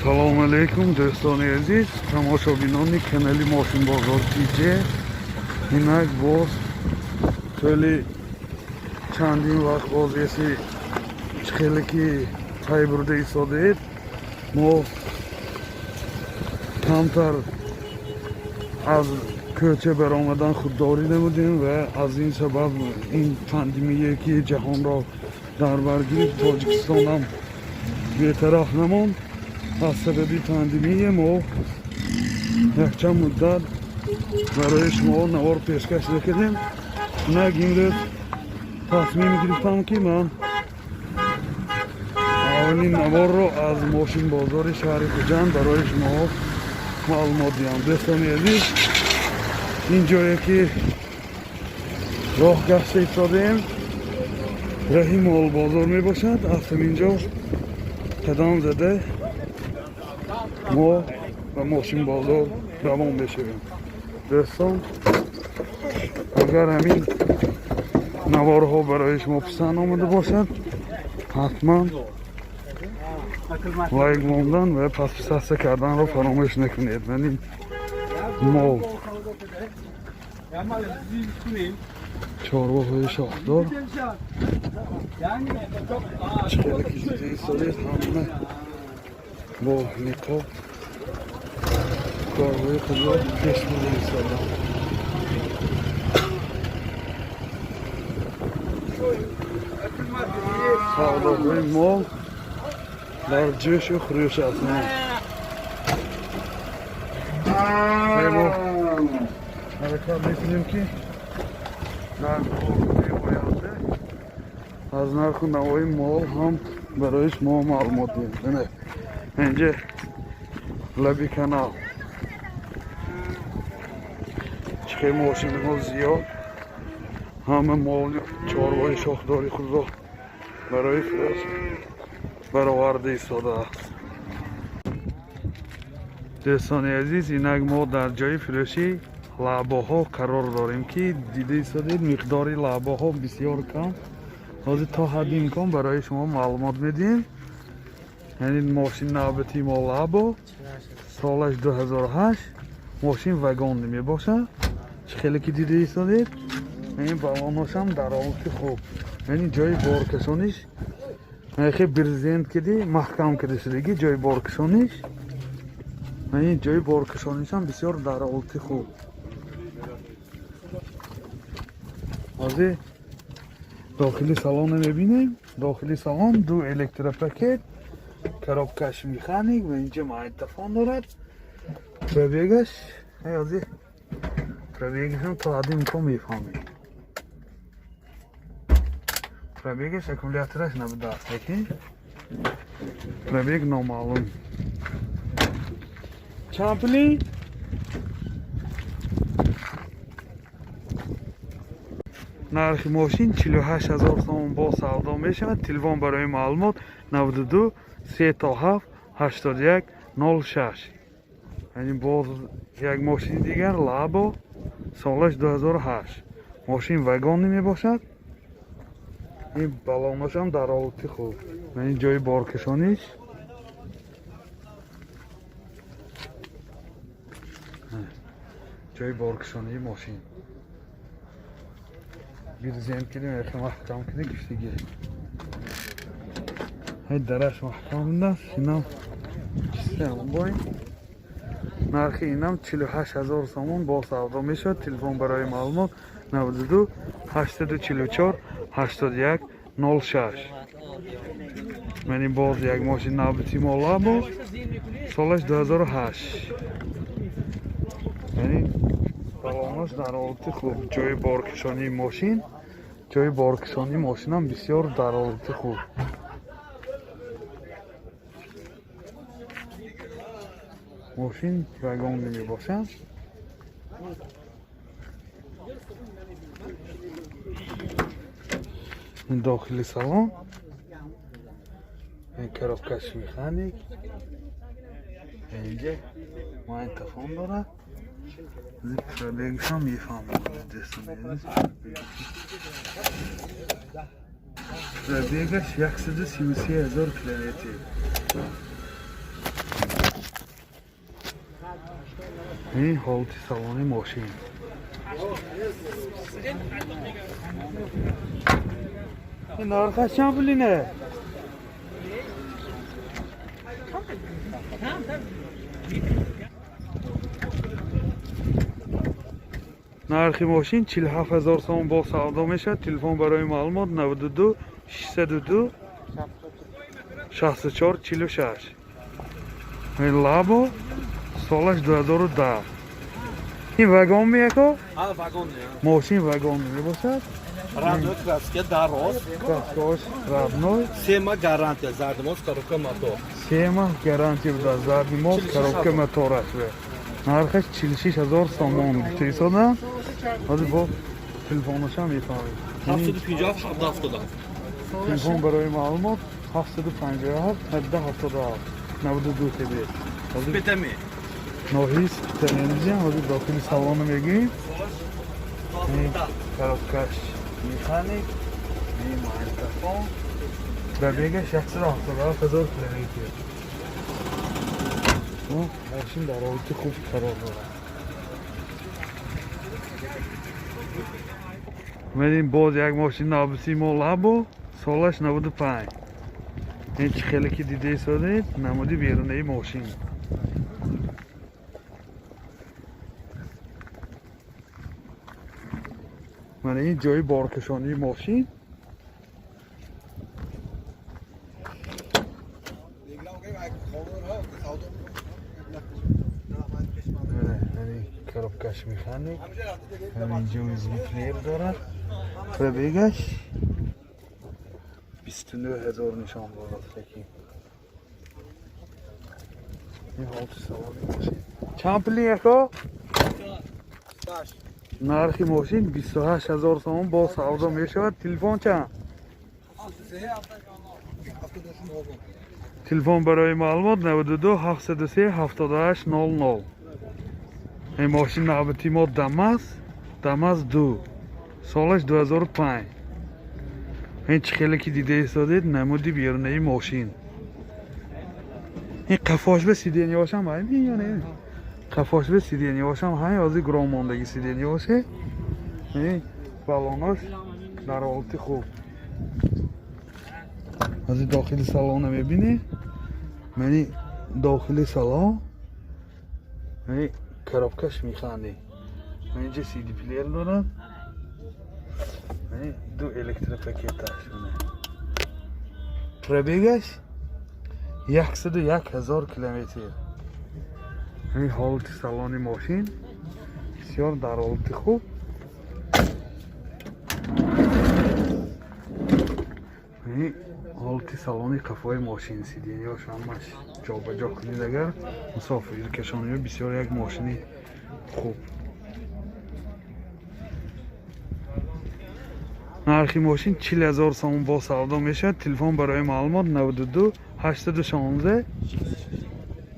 Салом алейкум, дӯстони азиз, тамошобинони канали Мошинбозор ТЖ. Инак боз тӯли чандин вақт боз эси хеле ки пай бурда истодаед, мо камтар аз кӯча баромадан худдорӣ намудем ва аз ин сабаб ин пандемие ки ҷаҳонро дар бар гирифт, Тоҷикистонам бетараф намонд. Аз сабаби пандемия мо якчанд муддат барои шумо навор пешкаш накардем. Инак имрӯз тасмим гирифтам, ки ман аввалин наворро аз мошинбозори шаҳри Хуҷанд барои шумо маълумот диҳам. Дӯстони азиз, ин ҷое ки роҳ гашта истодаем, раҳи молбозор мебошад. Аз ҳамин ҷо қадам зада мо ба мошинбозор равон мешавем. Дӯстон, агар ҳамин наворҳо барои шумо писанд омада бошад, ҳатман лайк мондан ва подписаться карданро фаромӯш накунед. Ман ин мол, чорвоҳои шохдор чӣ хеле ки дида истодед, ҳама бо ниқоб корҳои худро пеш бурда истоданд. Савдоҳои мол дар ҷӯшу хурӯш аст. Мо ҳаракат мекунем, ки дар оянда аз нарху навои мол ҳам барои шумо маълумот диҳем. Инҷа лаби канал чӣ хел мошинҳо зиёд, ҳама моли чорвои шохдори худро барои фурӯш бароварда истодааст. Дӯстони азиз, инак мо дар ҷои фурӯши лаъбоҳо қарор дорем, ки дида истодед, миқдори лаъбоҳо бисёр кам. Ҳозир то ҳадди имкон барои шумо маълумот медиҳем. Яъне мошин навбати мо лабо, солаш 2008, мошин вагонӣ мебошад. Чӣ хеле ки дида истодед, ин балоношам дар ҳолати хуб, яъне ҷои боркашониш хе брезент киди маҳкам кида шудаги. Ҷои боркашониш, ин ҷои боркашонишам бисёр дар ҳолати хуб. Ҳозир дохили салона мебинем. Дохили салон ду электропакет, коробкаш механик ва инҷа магнитофон дорад. Пробегаш ҳозир, пробегашам то ҳадди имкон мефаҳмем. Пробегаш, аккумулятораш набудааст, лекин пробег номаълум. Чанд пули? Нархи мошин 48 000 сомон, боз савдо мешавад. Телефон барои маълумот 92 3 то 7 81 06. Яъне боз як мошини дигар лабо, солаш 2008, мошин вагонӣ мебошад. Ин балонашам дар ҳолати хуб, ин ҷои боркашониш, ҷои боркашонии мошин брезент киди мехе маҳкам киди гифтиги, ҳай дараш маҳкам будааст. Инам чист бой. Нархи инам 48 000 сомон, бо савдо мешавад. Телефон барои маълумот 92 844 81 06. Мани боз як мошин навбати мо лабо, солаш 2008, яъне балонаш дар ҳолати хуб, ҷои боркашонии мошин, ҷои боркашонии мошинам бисёр дар ҳолати хуб. Мошин вагонӣ мебошад. Ин дохили салон, ин коробкаш механик, инҷа магнитофон дорад. Пробегшам мефаҳмам, дӯстони азиз. Пробегаш 133 000 километр. Ин ҳолати салони мошин. Ин нархаш чанд пулине? Нархи мошин 47 ҳазор сомон бо савдо мешавад. Телефон барои маълумот 92 602 64 46. Ин Лабо солаш 2010. Ин вагон меяко? А, вагон. Мошин вагон мебошад. Родной краска дароз. Краскаш родной. 3 моҳ гарантия, задний мост, коробка мотор. 3 моҳ гарантия буда, задний мост, коробка мотораш бе. Нархаш 46 ҳазор сомон гуфта истодам. Ҳозир бо телефонашам мефаҳмед. 757 777. Телефон барои маълумот 757 1777 92 ТБ. Ҳозир Спитами. Ноҳияи Спитаменҷиам. Ҳозир дохили салоно мегирем. Коробкаш механик, ин магнитофон. Пробегаш 177 ҳазор километр. Мошин дар ҳолати хуб қарор дорад. Мебинем боз як мошин навбаси мо Лабо, солаш 95. Ин чӣ хеле ки дида истодед, намуди берунаи мошин. Мана ин ҷои боркашонии мошин. Коробкаш механик, ҳаминҷо USB плеер дорад. Пробегаш 29 ҳазор нишон дорад лекин. Ин ҳолати салони мошин. Чанд пули яко? Нархи мошин 28 ҳазор сомон бо савдо мешавад. Телефон чанд? Телефон барои маълумот 92 703 78 00. Ин мошин навбати мо Дамаз, Дамаз 2, солаш 2005. Ин чӣ хеле ки дида истодед, намуди берунаи мошин. Ин қафошба сиденьяошам ҳай ё не? Қафошба сиденьяошам ҳай, ҳозир гром мондаги сиденьяоше. Ин балонош дар ҳолати хуб. Ҳозир дохили салона мебинед. Мани дохили салон, мани коробкаш механик. Инҷа CD плеер дорад. Мани ду электропакеташ. Пробегаш 101 ҳазор километр. Ин ҳолати салони мошин бисёр дар ҳолати хуб. Ин ҳолати салони қафои мошин, сиденьяш ҳамаш ҷобаҷо кунед агар мусофиркашониё бисёр як мошини хуб. Нархи мошин 40 ҳазор сомон бо савдо мешавад. Телефон барои маълумот 92 816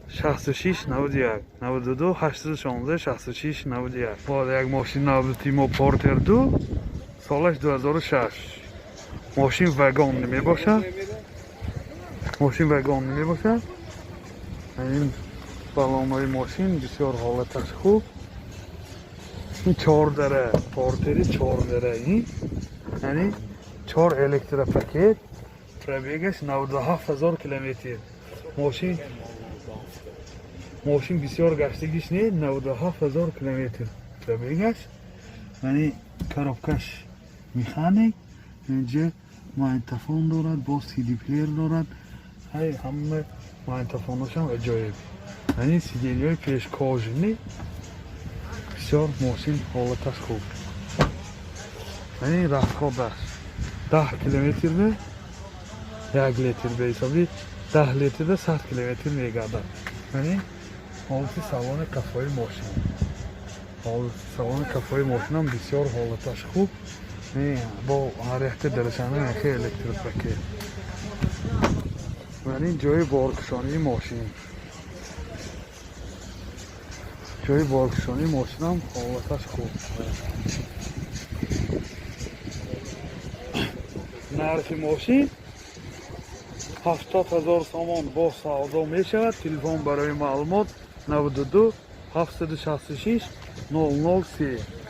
66 91 92 816 66 91. Боз як мошин навбати мо Портер 2, солаш 2006. Мошин вагон мебошад. Мошин вагон мебошад. Ин балонҳои мошин бисёр ҳолаташ хуб. Ин чор дара, Портери чор дара ин. Яъне чор электропакет, пробегаш 97 ҳазор километр. Мошин бисёр гаштагиш не, 97 ҳазор километр пробегаш. Яъне коробкаш механик, инҷа магнитофон дорад, боз CD плеер дорад. Ҳай ҳама магнитофоношам аҷоиб. Яъне сиденьяҳои пеш кожини, бисёр мошин ҳолаташ хуб. Яъне расходаш 10 километр бе 1 литр бе ҳисоби 10 литрда 100 километр мегардад. Яъне ҳолати салони қафои мошин. Ҳолати салони қафои мошинам бисёр ҳолаташ хуб. Бо ҳар якта дарашана яхе электропакет. Яъне ҷои боркашонии мошин. Ҷои боркашонии мошинам ҳолаташ хуб. Нархи мошин 70 ҳазор сомон бо савдо мешавад. Телефон барои маълумот 92 766 00 3.